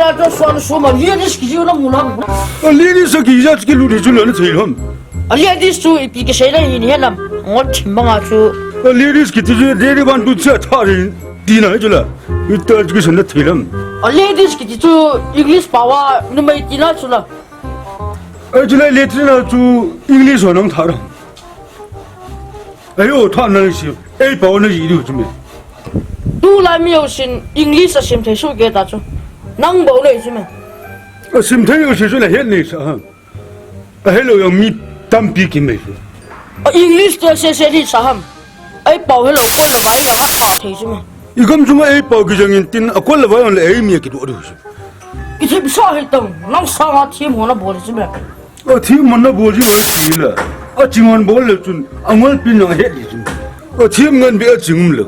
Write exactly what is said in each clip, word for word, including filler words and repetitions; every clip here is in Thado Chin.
Ato suan suma ladies kiti chu namu lam. A ladies a kija chu kilut hi chu lana thei lou ham. A ladies chu ipi kisei na hi ni helam. Ngot thim banga chu. A ladies kiti chu lady one two three tha ri tina hi chu la. Ita chu kisan na thei lam. A ladies kiti chu English paova numei tina chu la. A chu la lady na chu English ho nang tha ram. Ayo, tha na si. Ei pao na ji diu chu me. Tulai mi ho sin English a sim thei su ke ta chu. Nang bou nei chu me. A sim thei ho si chu la het nei sa ham. A hello jong mi tampi ki me chu. A English to se se ni sa ham. Ei pao hello ko la bai jong a pao thei chu me. I gam chu ma ei pao ki jang in tin a ko la bai jong le ei mi ki do diu chu. Ki thim sa hi tang, nang sanga thim ho na bol chu me. A thim ho na bol ji ho ti la. A ching ho bol le chun, a ngol pin nang het ji chun. A thim ngan bi a ching um le.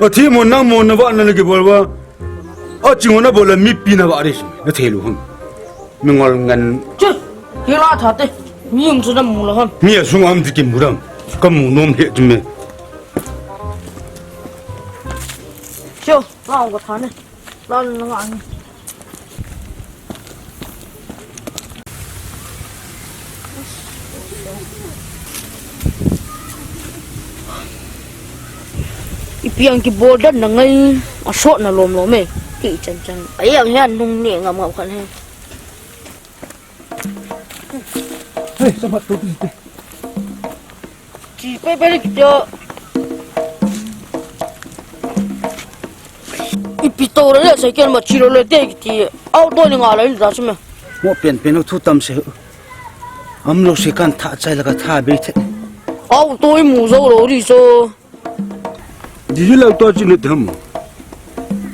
A thim ho nang mo na va na le ki bol va. A ching ho na bol le mi pi na va re chun. Na thei lou ham. Mi ngol ngan. Chu, hi la tha te. Mi um chu na mu lou ham. Mi a sung am ti ki mu dam. Ka mu nom he chu me. Chu, la ong ko tha ne. Lon lon ang. Ipi ang kibol dan na ngai, a sot na lom lom e. Ti chan chan. Ai ang hian nung ne ngam ngam khan he. Hey, samat tu ti. Chi pe pe le kiti. Ipi to le cycle ma chi lou le te kiti. Auto ni nga la in da chu me. Mo pen pen u thu tam se. Am lou se kan tha chai la ka tha be the. Auto i mu zo lou ri so. Di ji lou to chi ne tham.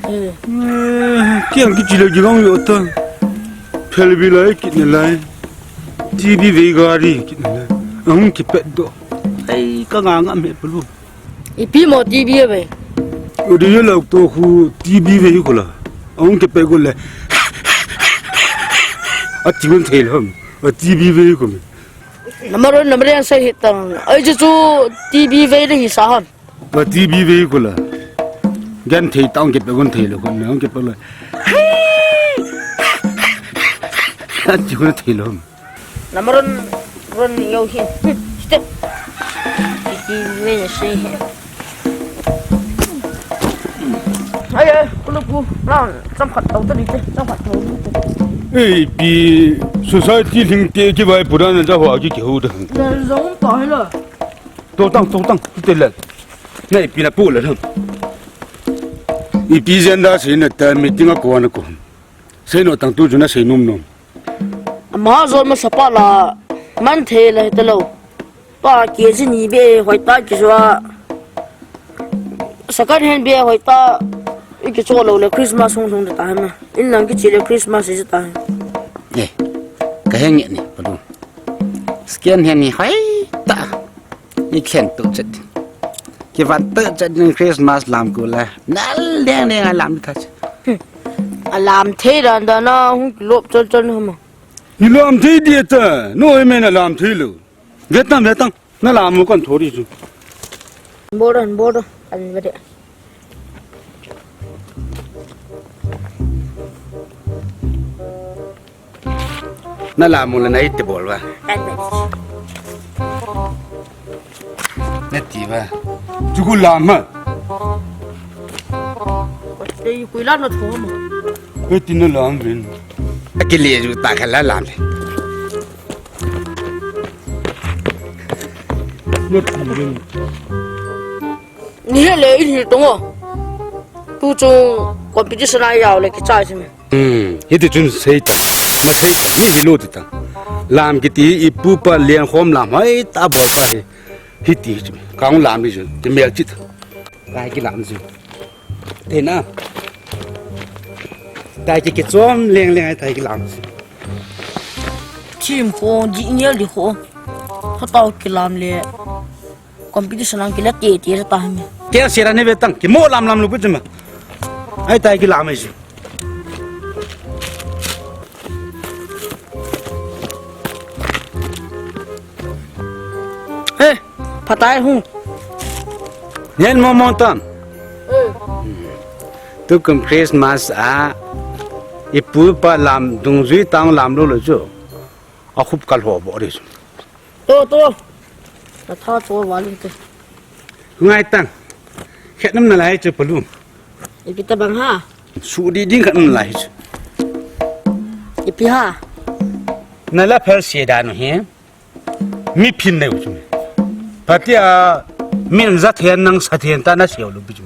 Eh. Eh, kiang ki chi le ki gang yo ta. Phel bi lai ki ne lai. T V vei gari ki ne lai. Ahung ki pet do. Ai, ka nga nga me pulu. Ipi mo T V vei. O di yo lou to khu T V vei khu la. Ahung ki pet khu le. A ti gon thei lou ham. A T V vei khu me. Namaron, namaron sa hitang. Ai chu chu T V vei de hi sa ham. Ka T V vei khu la. Gan thei tang ke pe gon thei lo kon nang ke pe lo. An ti khu thei lo. Namaron ron yo hin. Step. T V vei ne sei he. Ai ai, kulu ku. Ran, cham khat tau ta ni te, cham khat tau ni te. Ei, pi society ling te ki vai puran ja hua ki ki hu da. Le zong ta he la. To tang, to tang, tu te le. Nei pi na pu le ham. Ipi jen da sei na ta meeting a ko na ko. Sei no tang tu ju na sei nom nom. Ama zon ma sapa la man the la he ta lo. Pa ke ji ni be hoi ta ki zua. Second hand be hoi ta. I ki cho lo le Christmas hung hung ta ha ma. In lang ki chi le Christmas ji ta. Eh. Ka heng ni pa du. Second hand ni hoi ta. I khen tu chet. Ki van tu chet ni Christmas lam ku la. Nal deng deng a lam ta chet. A lam thei dan dan a hung lop chon chon ha ma. Ni lam thei dia ta. No e me na lam thei lo. Ve tang, ve tang. Na lam mo kan thori chu. Bol ran, bol ran. Kan ve de. Na lam mo le na ite bol va. Kan ve de. Na ti va. Chu ku lam ma. Te kui la na tho ma. Ve ti na lam vin. Akile ju ta khala lam le. Ni he le in hi tong o. Tu chung competition a yau le ki chai sim. Hmm, hiti chun sei ta. Ma sei ta, ni hi lo ti ta. Lam kiti i pu pa lian khom lam hai ta bol pa hi. Hiti chu. Kang lam ni chu. Ti mel chit. Kai ki lam chu. Te na. Tai ki ki chom leng leng ai tai ki lam chu. Thim kho, di ngel di kho. Kho tau ki lam le. Competition ang kila te te ta hang. Ke sera ne ve tang, ki mo lam lam lu pu chuma. Ai tai ki lam ai si. He, phatai hu. Nen mo mo tan. Eh. Tukum Christmas a Ipu ipa lam dungjui tang lam lou lou chu. Akhup kalho bo ri chu. To, to. Katha to vale te. Ngai tang. Khet nam nalai chu Palu. Ipi tabang ha? Su di ding khat nam nalai chu. Ipi ha? Nala phel se dan u hi. Mi phin nei u chu. Pati a min za then nang sa then ta na se u lu bi chu.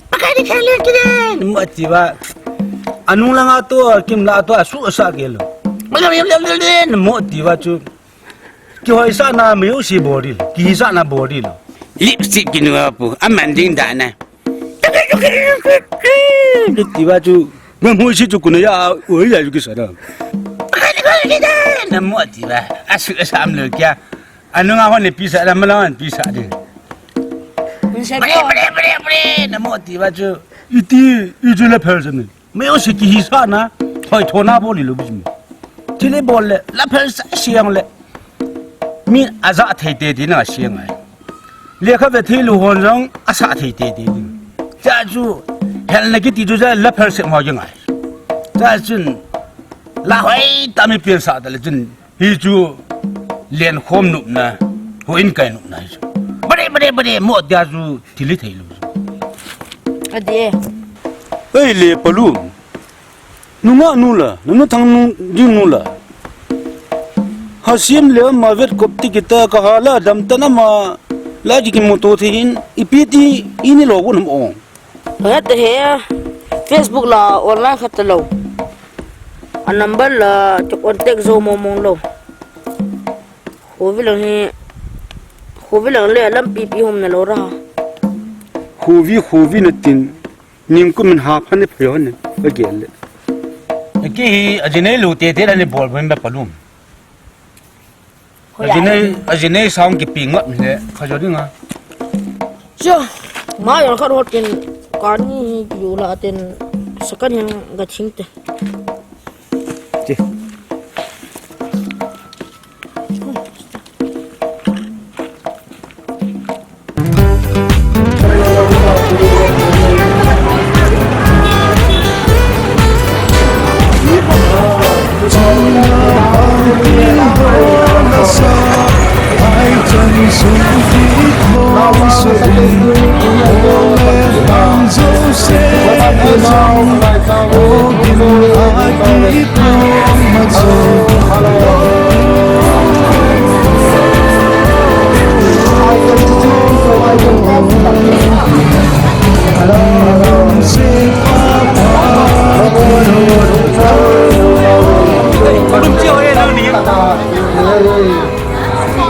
Pakai di khel le kide. Mo ti ba. Anung langa to, kim la to, asu asa ke lo. Mo ti ba chu. Kihoi sa na mi u si body. Kihi sa na body lo. Lipstick kinu apu. Aman ding da na. Lu ti ba chu. Mo mo si chu kuna ya. Oi ya ju ki sa da. Pakai di khel kide. Na mo ti ba. Asu asa am lo kya. Anung a hon ni pisa da, malang an pisa de. Unse Bre, bre, bre, bre, na mo ti ba chu. Iti, iti la phel sa ni. Me o si kihi sa na, thoi tho na bol li lo bi mi. Thil i bol le, la phel sa siang le. Mi aja thei te ti na siang ai. Lekha ve thei lu hon jong, asa thei te ti. Cha chu, hel na ki ti chu cha la phel se mo jeng ai. Cha chun, la hoi ta mi pian sa ta le chun. Hi chu lenkhom nupna, houin kai nupna hi chu. Bade, bade, bade, mo tia chu thil hi thei lou chu. Adi e. Ei le Palu. Nunga nu la, nunu thang nu ding nu la. Ha siam le ma vet kop ti kita ka ha la dam ta na ma la ki ki mo to the hin ipi ti ini lo gun mo. Hoi te he, Facebook la online khat lou. A number la chu contact jo mong mong lou. Khovi lang hi, khovi lang le lampi pi hom na lou ra. Khovi, khovi na tin, ning ku min ha phan ni phayo ne, a gel le. Ki hi, a jinei lu te te la ni bol bol ba Palu. Ajinei, ajinei sound kipi ngap le, khajo dinga. Cha, ma yol khat hotin, kani hi kiu la tin, second hand ga thing te. Che.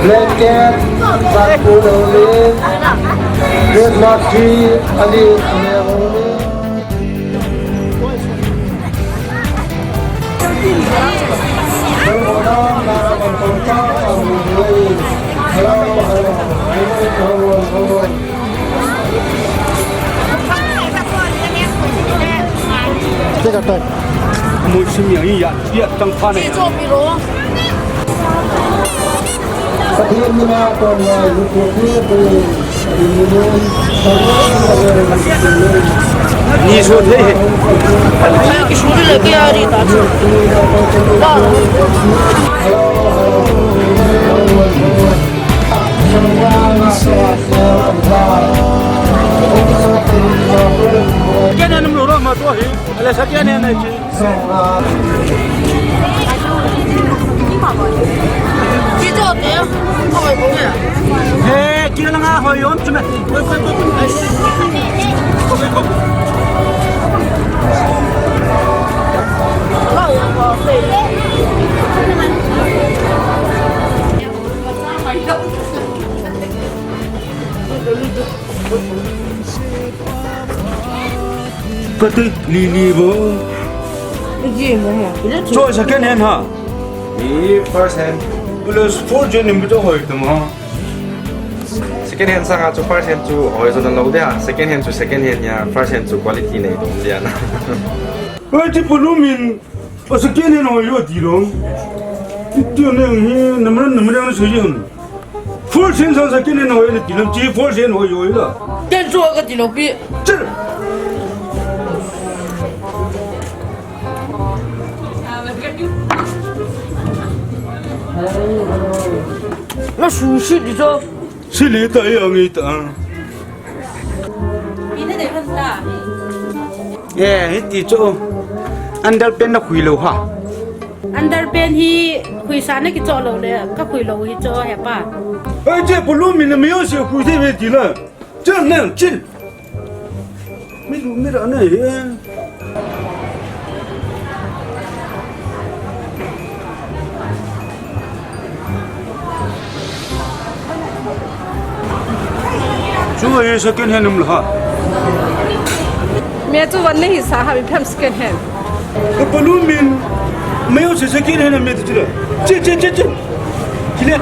Blanket, sakul ulit, Christmas tree, ali, ali. Teka tai. Mo sim ya ya ya tang pa ne. Pathen mina kon na lu ko ni ko. Ni so the he. Ki su le ke a ri ta chu. Kena num lo ma to hi. Ala sa kena na chi. He, kila nga ho yom chume. Kati lili bo. Iji mo mo. Cho second hand ha. Ni first hand. Plus four gen ni mo cho hoi to mo. Second hand sanga chu first hand chu hoi jo na lo de ha. Second hand chu second hand ya, first hand chu quality nei dom dia na. Oi, ti pulu min. Asa kene no yo di lo. Ti ti ne hi namran namran so yin. Four sen sa sa kene no yo di lo. Ti four sen ho yo la. Ten so ka di lo pi. Chir. Na su si di cho. Si li ta e ang i ta. Ina de kan ta. Ye, hiti cho. Underpant na khui lou ha. Underpant hi khuisa na kicho lou le, ka khui lou hi cho he pa. Ei, che pulu mi na mi yo se khui se ve ti la. Chil ne, chil. Mi lu mi ra ne he. Chu hi second hand um la ha. Me chu van nahi sa ha, mi phem second hand. Ka palu min, me u se second hand me tu chila. Che, che, che, che. Chile.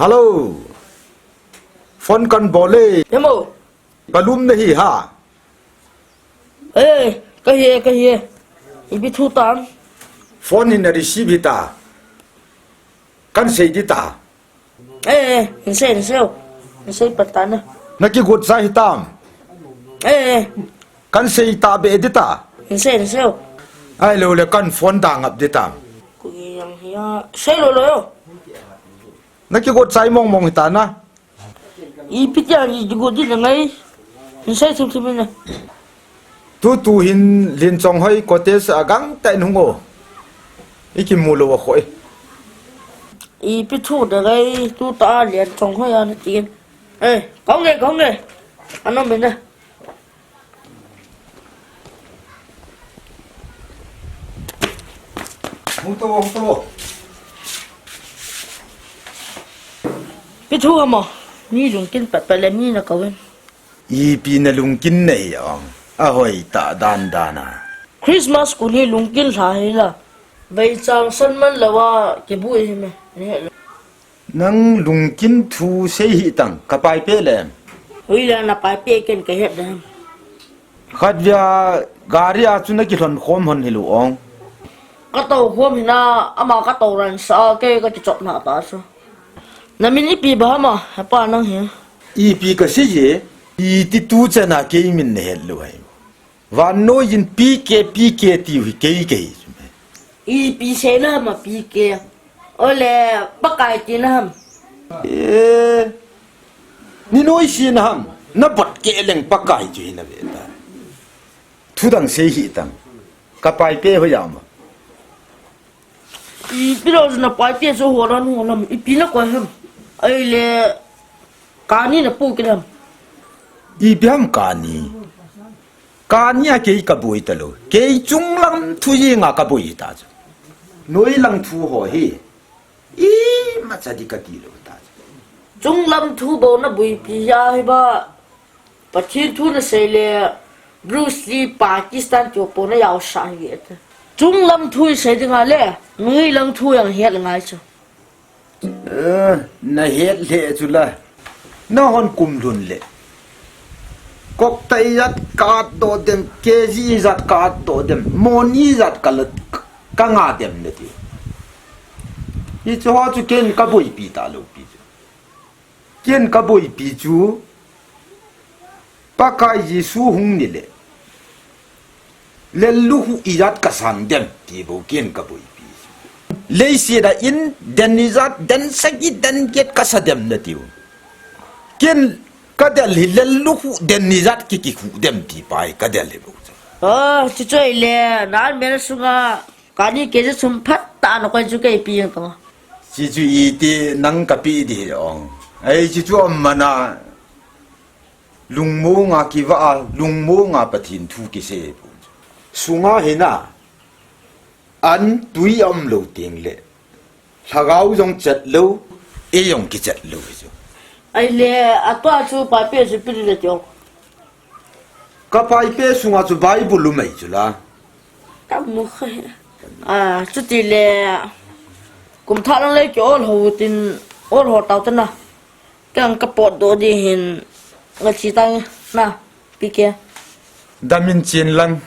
Hello. Phone kan bol e. Hemo. Palum nahi ha. Eh, ka hi e, ka hi e. Ipi thu tam. Phone hin na receive hita. Kan sei di ta. Eh, eh, hin sei, hin sei. Hin sei pat ta na. Na kigot sa hitam. Eh, eh. Kan sei ta be di ta. Hin sei, hin sei. Ai lo le kan phone da ngap di ta. Ku yang hia. Sei lo lo yo. Na kigot sai mong mong hita na. Ipi tia ni kigot di na ngai. Hin sei thum thum na. Tu tu hin Lin Chong Hoi cottage a gangtah in hung o. I kimu lou a khoi. Ipi thu da ngai tu ta Lin Chong Hoi a na tin. Eh, kong nge, kong nge. Ano min na. Hung to, hung to. Ipi thu hamo. Mi lungkin pat pat le mi na kou in. Ipi na lungkin nei ong. A hoi ta dan dan a. Christmas kun hi lungkin lha hi la. Vei chang san man lou a kibu hi me. Ni he lo. Nang lungkin thu sei hi tang ka pai pe le. Hui la na pai pe ken ka het da. Khat via gari a chu na kilhon khom hon hi lu ong. Ka to khom hi na ama ka to ran sa ke ka kichop na ta sa. Na min ipi ba ma ha pa nang hi. Ipi ka si ye. I ti tu chana ke min ne het lu hai. Vannoi in P K, P K tiu hi kei kei chu me. Ipi sei na ma P K. Ole Pakai ti na ham. Eh. Ni noi si na ham. Na bot ke leng Pakai chu hi na ve ta. Thu dang sei hi tang. Ka pai pe ho ya ma. Ipi lo na pai pe so ho ran ho lam. Ipi na ko ham. Ai le kani na pu ke ham. Ipi ham kani. Kani a kei ka boi ta lo. Kei chunglam thu hi nga ka boi ta chu. Noi lang thu ho hi. I ma cha di ka ti lo ta chu. Chunglam thu bo na boi pi ya hi ba. Pathen thu na sei le Bruce Lee Pakistan chu po na yau sa hi ta. Chunglam thu sei ding a le. Noi lang thu yang het ngai chu. Eh, na het le chu la. Na hon kum lhun le. Kok ta ijat ka at do dem, K G ijat ka at do dem, moni ijat ka lat ka nga dem na ti. Hi chu ho chu ken ka boi pi ta lo pi chu. Ken ka boi pi chu. Pakai Jesu hung ni le. Lellu hu ijat ka sang dem ti bo ken ka boi pi. Leiset a in den ijat den sagi den get ka sa dem na tiu. Ken ka del hi lellu hu den ijat ki ki hu dem ti pai ka del hi bo. Ah, chu choi le, nan men sunga, kani ke je sum phat ta na koi chu kei pi yang ka. Chi chu i ti nang ka pi di hi ong. Ai chi chu om mana. Lungmonga kiva a, lungmonga Pathen thu kisei pon. Sunga hina, an tui a um lou teng le, lhagao jong chet lou, ei jong kichet lou hi chu. Ai le, atua chu pai pe chu pi le tio. Ka pai pe sunga chu Bible um ei chu la. Ka mu kha. A, chuti le, kum thah lang le ki ol ho tin, ol ho tau ta na. Kang ka pot do di hin nga chi tang na, P K. Damin chin lang.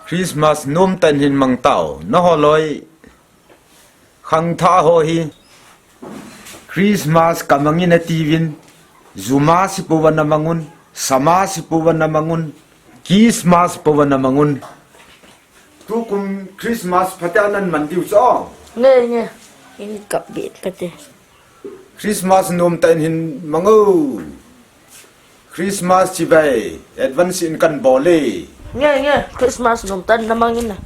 Christmas nom tan hin mang tau. Na ho loi. Khang tha ho hi. Christmas kamangin atiuvin, Jumas hi pova namangun, Samas hi pova namangun, Kismas pova namangun. Tukum Christmas phatea nanman diu chu. Nge, nge. In kap bit kate. Christmas nomtah in hin mang o. Christmas chibai advance in kanbol e. Nge, nge. Christmas nomtah in namangin a.